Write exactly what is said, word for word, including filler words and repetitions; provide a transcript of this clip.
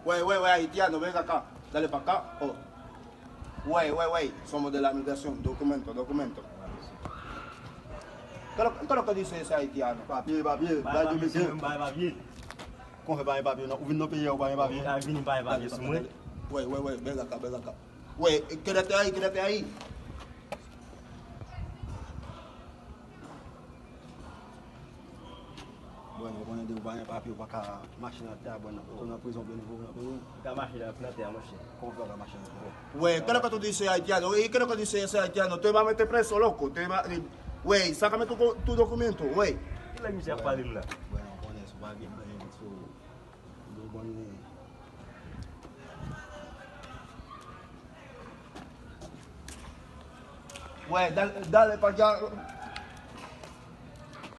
Wey, wey, wey, haitiano, ven acá. Dale pa acá. Oh. Wey, wey, wey, somos de la migración. Documento, documento. ¿Qué es lo, qué es lo que dice ese haitiano? Papye, papye, bay dominiken. Bay papye. Kon fè pa gen papye, non? Ou vin nan peyi a, ou pa gen papye? Ou ka vini pa gen papye sou mwen. Wey, wey, wey, ven acá, ven acá. Wey, quédate ahí, quédate ahí. Bwè, nou konnen depi w pa gen papye, ou pa ka mache nan tè a, bwè, ou nan prizon, bwè, nou nan prizon. Ou ka mache nan, nan tè a, monchè. Kòman w fè w ka mache nan tè a? Wey, ¿qué es lo que tú dices, haitiano? ¿Y qué es lo que dice ese haitiano? Te va a meter preso, loco. Te va, wey, sácame tu, tu documento, wey. Ki lang misye ap pale m la? Bwè, nou konnen, si w pa gen anyen, so, nou konnen. Wey, dale, dale pa allá.